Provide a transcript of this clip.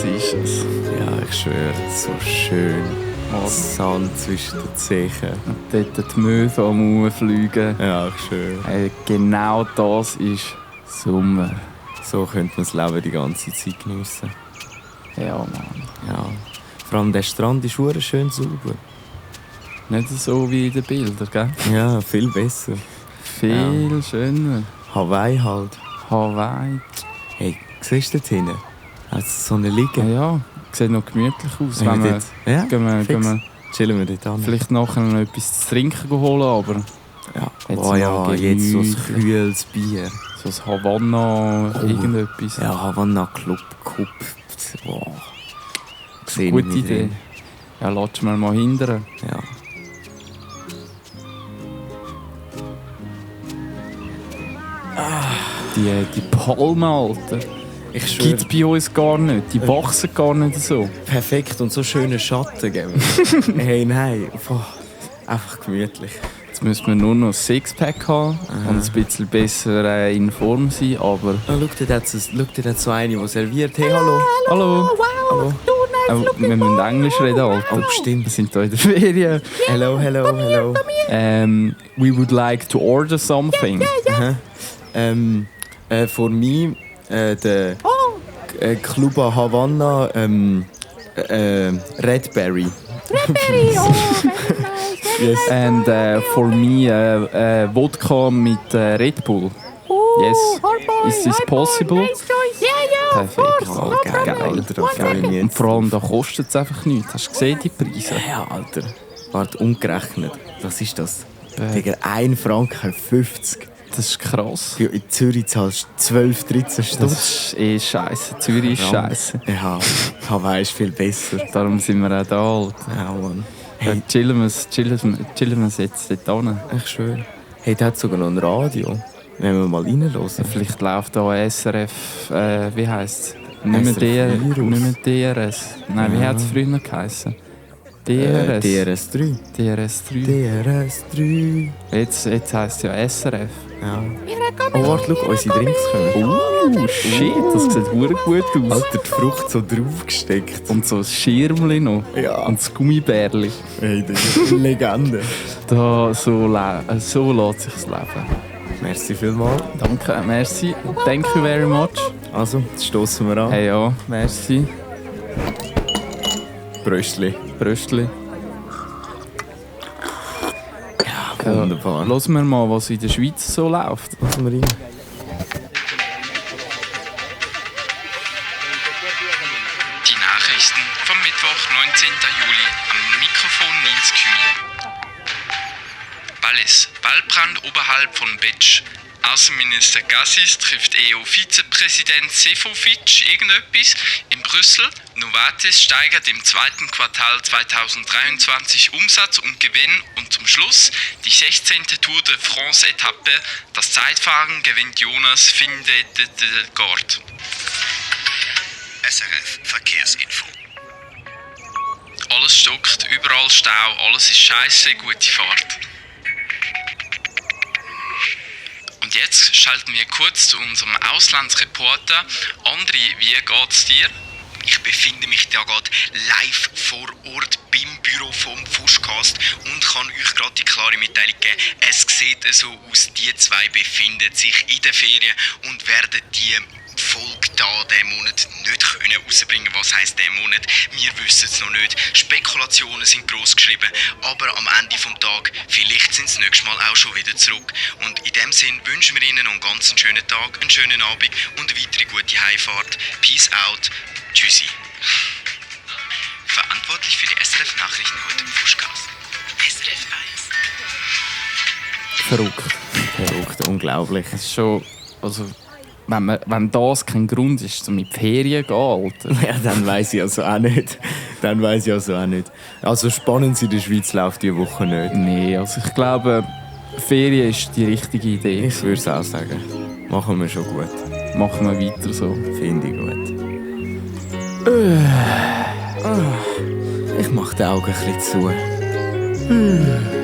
Das ist es. Ja, ich schwöre, so schön. Sand zwischen den Zehen. Und dort die Möwe am Auffliegen. Ja, ich schwöre. Hey, genau das ist Sommer. So könnte man das Leben die ganze Zeit geniessen. Ja, Mann. Ja. Vor allem der Strand ist verdammt schön sauber. Nicht so wie in den Bildern, gell? Ja, viel besser. Viel schöner. Hawaii halt. Hawaii. Hey, siehst du dort hinten? Hat es so eine Liege? Ja, sieht noch gemütlich aus. Wenn Wenn wir wir, dort- ja, gehen wir chillen wir dort an. vielleicht nachher noch etwas zu trinken holen, aber Ja. Jetzt Oh ja, mal jetzt so ein gemütlich. kühles Bier. so ein Havanna, irgendetwas. Ja, Havanna Club Cup. Wow. Sehe Gute ich mich Idee. drin. Ja, lass mal mal hindern. Ja. Die Palmen, Alter. Ich schwöre, Gibt bei uns gar nicht. Die wachsen gar nicht so. perfekt und so schöne Schatten geben. Hey, nein. Boah. Einfach gemütlich. Jetzt müssen wir nur noch ein Sixpack haben und ein bisschen besser in Form sein, aber... Oh, schau dir jetzt so eine, die serviert. Hey, hallo. Hallo! Hallo. Wir müssen Englisch reden, Alter. Oh, stimmt. Wir sind hier in der Ferien. Hello, hello, hello. We would like to order something. For me, the Cluba Havanna Redberry. Yes. And for me, Wodka mit Red Bull. Yes. Is this possible? Perfekt. Oh, geil, Alter. Da freue ich mich Und jetzt. vor allem, da kostet es einfach nichts. Hast du gesehen, die Preise? Ja, Alter. Warte, umgerechnet. Was ist das? Äh. Digga, 1 Franken 50. Das ist krass. In Zürich zahlst du 12, 13 Stutz. Das ist eh scheiße. Zürich ist scheiße. Ja, Hawaii ist viel besser. Darum sind wir auch da, Alter. Ja, Mann. Ja, Hey, chillen wir jetzt dort hin. ich schwöre. Hey, der hat sogar noch ein Radio. Wenn wir mal reinhören. Vielleicht läuft da SRF, wie heisst es? Nicht SRF mehr DRS. Nein, wie Ja. hat es früher geheißen? DRS. DRS3. DRS3. DRS3. Jetzt heisst es ja SRF. Ja. Oh, warte, schau, unsere Drinks kommen. Shit, das sieht verdammt gut aus. Alter, die Frucht so draufgesteckt. Und so ein Schirmli noch. Ja. Und das Gummibärli. Hey, das ist eine Legende. Da, so lässt sich das leben. Merci vielmals. Danke, merci. Thank you very much. Also, jetzt stoßen wir an. Hey ja, merci. Bröstli. Bröstli. Ja, wunderbar. Hören wir mal, was in der Schweiz so läuft. Lassen wir rein. Die Nachrichten vom Mittwoch, 19. Juli, am Mikrofon Nils Kühn. Wallis, Waldbrand oberhalb von Betsch. Außenminister Gassis trifft EU-Vizepräsident Sefcovic irgendetwas. In Brüssel, Novartis steigert im zweiten Quartal 2023 Umsatz und Gewinn. Und zum Schluss die 16. Tour de France-Etappe. Das Zeitfahren gewinnt Jonas Vingegaard. SRF Verkehrsinfo. Alles stockt, überall Stau, alles ist scheiße, gute Fahrt. Und jetzt schalten wir kurz zu unserem Auslandsreporter. Andri, wie geht's dir? Ich befinde mich da gerade live vor Ort beim Büro vom Fuschcast und kann euch gerade die klare Mitteilung geben. Es sieht so aus, die zwei befinden sich in der Ferien und werden die Folge da diesen Monat nicht rausbringen. Was heisst diesen Monat? Wir wissen es noch nicht. Spekulationen sind gross geschrieben, aber am Ende des Tages, vielleicht sind sie nächstes Mal auch schon wieder zurück. Und in dem Sinn wünschen wir Ihnen noch einen ganz schönen Tag, einen schönen Abend und eine weitere gute Heimfahrt. Peace out. Tschüssi. Verantwortlich für die SRF-Nachrichten heute im Fuschcast. SRF 1. Verrückt, unglaublich. Es ist schon, also, wenn das kein Grund ist, um in die Ferien zu gehen, Alter. Ja, dann weiss ich also auch nicht. Also spannend in der Schweiz läuft diese Woche nicht. Nee, also ich glaube, Ferien ist die richtige Idee. Ich würde es auch sagen. Machen wir schon gut. Machen wir weiter so. Finde ich gut. Ich mache die Augen ein bisschen zu.